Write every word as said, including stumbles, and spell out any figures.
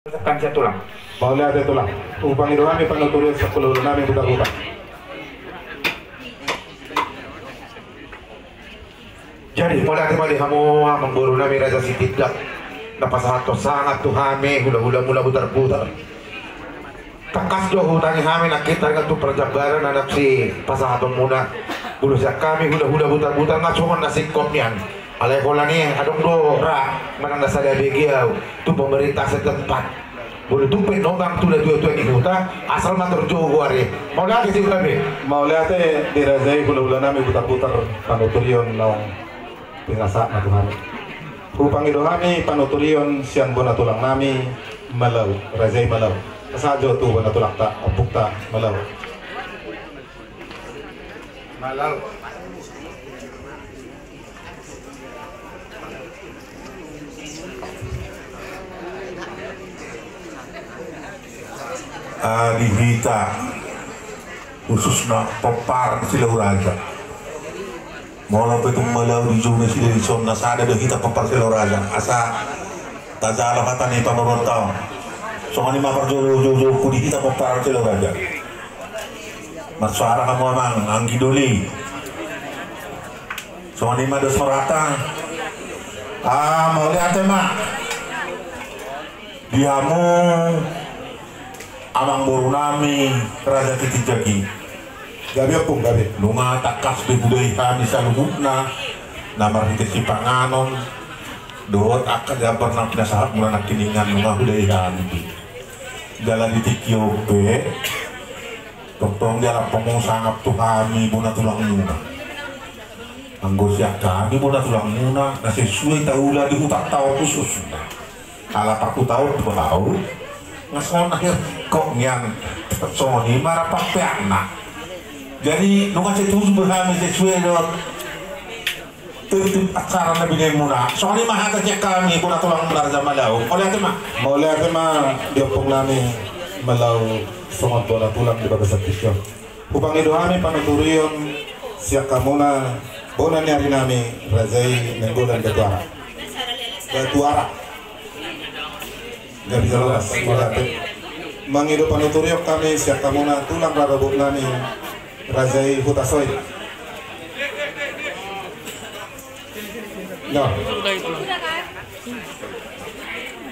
Kan sian tulang. Mauliate tulang. Hupangido hami panuturion sian hulahula nami Butarbutar. Jadi mauliate ma di hamu amangboru nami Raja Sitinjak, na pasahathon sangap tu hami hulahula muna Butarbutar. Tangkas do hutangi hami nangkin taringot tu parjambaran na naeng sipasahaton muna. Molo sian hami hulahula Butarbutar nga songon na singkop nian. Alai holan i adong do ra manang na sada bege au tu pemerintah setempat. Molo tung pe nonang tu natuatua ni huta, asal ma tarjogo ari. Mauliate sian hami. Mauliate di raja i hulahula nami Butarbutar panuturion naung pinasahat na tu hami. Hupangido hami panuturion sian bona tulang nami Malau, raja i Malau. Pasahat jo tu bona tulangta, ompungta Malau. Malau. Ah, di hita khususna pomparan Silau Raja. Molo pe tung Malau di jolo na sida dison na sada do hita pomparan Silau Raja. Asa tajalo hata ni pamoruonta on. Songon i ma parjolo joujouku di hita pomparan Silau Raja. Marsuara hamu amang anggi doli. Songon i ma dos marata. Ah, mauliate ma di hamu amangboru nami Raja Sitinjak i. Gabe ompung gabe. Nunga tangkas be hudai hami saluhutna na marhite sipanganon dohot angka jambar na pinasahat muna nangkiningan nunga hudai hami. Jala di tingki on pe tongtong dialap hamu sangap tu hami bona tulang muna. Anggo sian hami bona tulang muna na sesuai taula di hutanta on khususna. Ala parhutanta do au. Nga songon na hirikok nian. Songon i ma rap peakna. Jadi nunga setuju be hami sesuai dohot tertib acara na binaen muna. Songon i ma hata sian hami bona tulang muna Raja Malau. Mauliate ma. Mauliate ma di ompung nami Malau songon bona tulang di bagasan tingki on. Hupangido hami panuturion sian hamuna bona ni ari nami raja i Nainggolan Batuara. Batuara. Gabe jala las mauliate. Mangido panuturion hami sian hamuna tulang rorobot nami raja i Hutasoit. Nah.